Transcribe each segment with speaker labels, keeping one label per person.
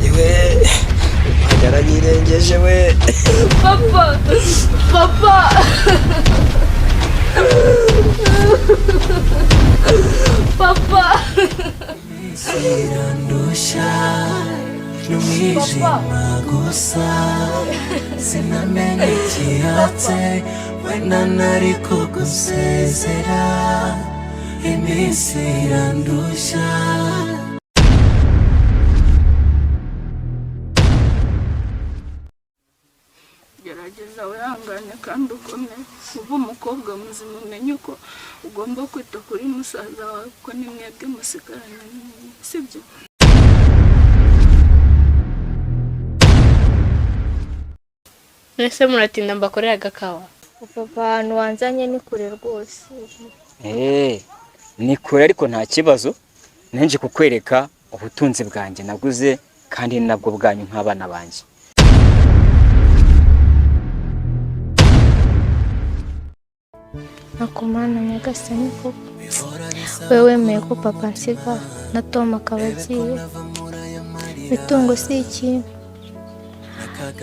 Speaker 1: Iwe yaranyirengeje we.
Speaker 2: Papa, papa, papa.
Speaker 3: Irandusha n'umwijima gusa, sinamenye ikihatse. Wenda nari kugusezera, iminsi irandusha.
Speaker 2: Gerageza wihangane kandi ukomere, ube umukobwa muzima, umenye uko ugomba kwita kuri musaza wawe, kuko ni mwebwe musigaranye, sibyo?
Speaker 4: Mwese muratinda, mbakorera agakawa.
Speaker 5: Papa, ahantu wanzanye ni kure rwose.
Speaker 6: Eee, ni kure ariko nta kibazo. Nanjye kukwereka ubutunzi bwanjye naguze, kandi ni nabwo bwanyu nk'abana banjye.
Speaker 5: Nakumana Nyagasani, koko we wemeye ko papa nsiga na Tom akaba agiye, imitungo si ikintu.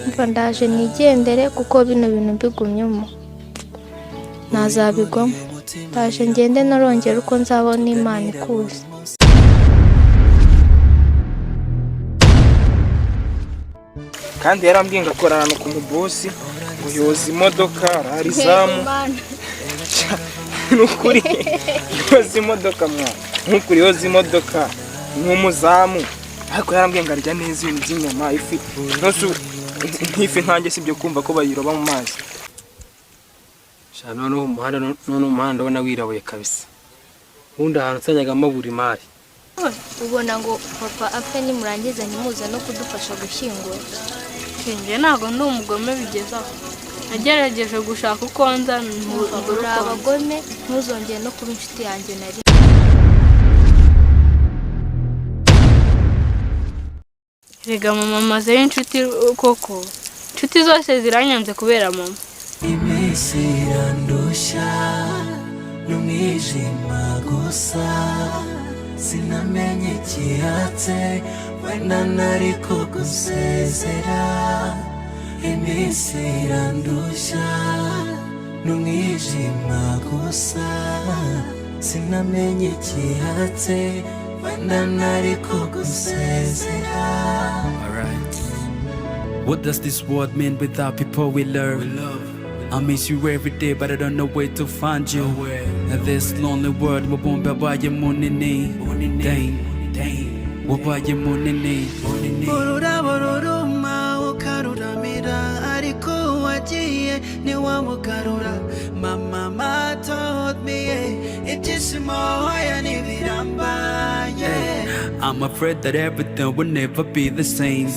Speaker 5: Mva ndaje nigendere, kuko bino bintu mbigumyemo ntazabigwamo. Ndaje ngende, narongera uko nzabona Imana ikuzi.
Speaker 7: Kandi yarambwiye ngo akora ahantu ku mubosi, ngo yoza imodoka, arara izamu. Ni ukuri yoza imodoka mwana, nk'ukuri yoza imodoka, ni umuzamu. Ariko yarambwiye ngo arya neza ibintu by'inyama, ifi. Nose nk'ifi nkanjye sibyo kumva ko bayiroba mu mazi?
Speaker 8: Sha, noneho umuhanda ndabona wirabuye kabisa. Ubundi ahantu nsanyagamo buri mari.
Speaker 5: Ubona ngo papa apfe, nimurangiza ntimuze no kudufasha gushyingura.
Speaker 4: Njye ntabwo ndi umugome bigezaho, nagerageje gushaka uko nza mbura
Speaker 5: Uri
Speaker 4: uko nza.
Speaker 5: Abagome, ntuzongere no kuba inshuti yanjye na rimwe.
Speaker 4: Rega mama, mazeyo inshuti koko, inshuti zose ziranyanze kubera mama.
Speaker 3: Iminsi irandusha n'umwijima gusa, sinamenye ikihatse. Wenda nari kugusezera, iminsi irandusha n'umwijima gusa, sinamenye ikihatse. Wenda nari kugusezera.
Speaker 9: Alright. What does this world mean without people we love? I miss you every day, but I don't know where to find you. In this lonely world, mubumbe wabaye munini. Dang, dang, wabaye munini.
Speaker 3: Ururabo ruruma ukaruramira, ariko wagiye ntiwamugarura. Mama told me, yeah, ibyishimo hoya ntibirambaye.
Speaker 9: I'm afraid that everything will never be the same.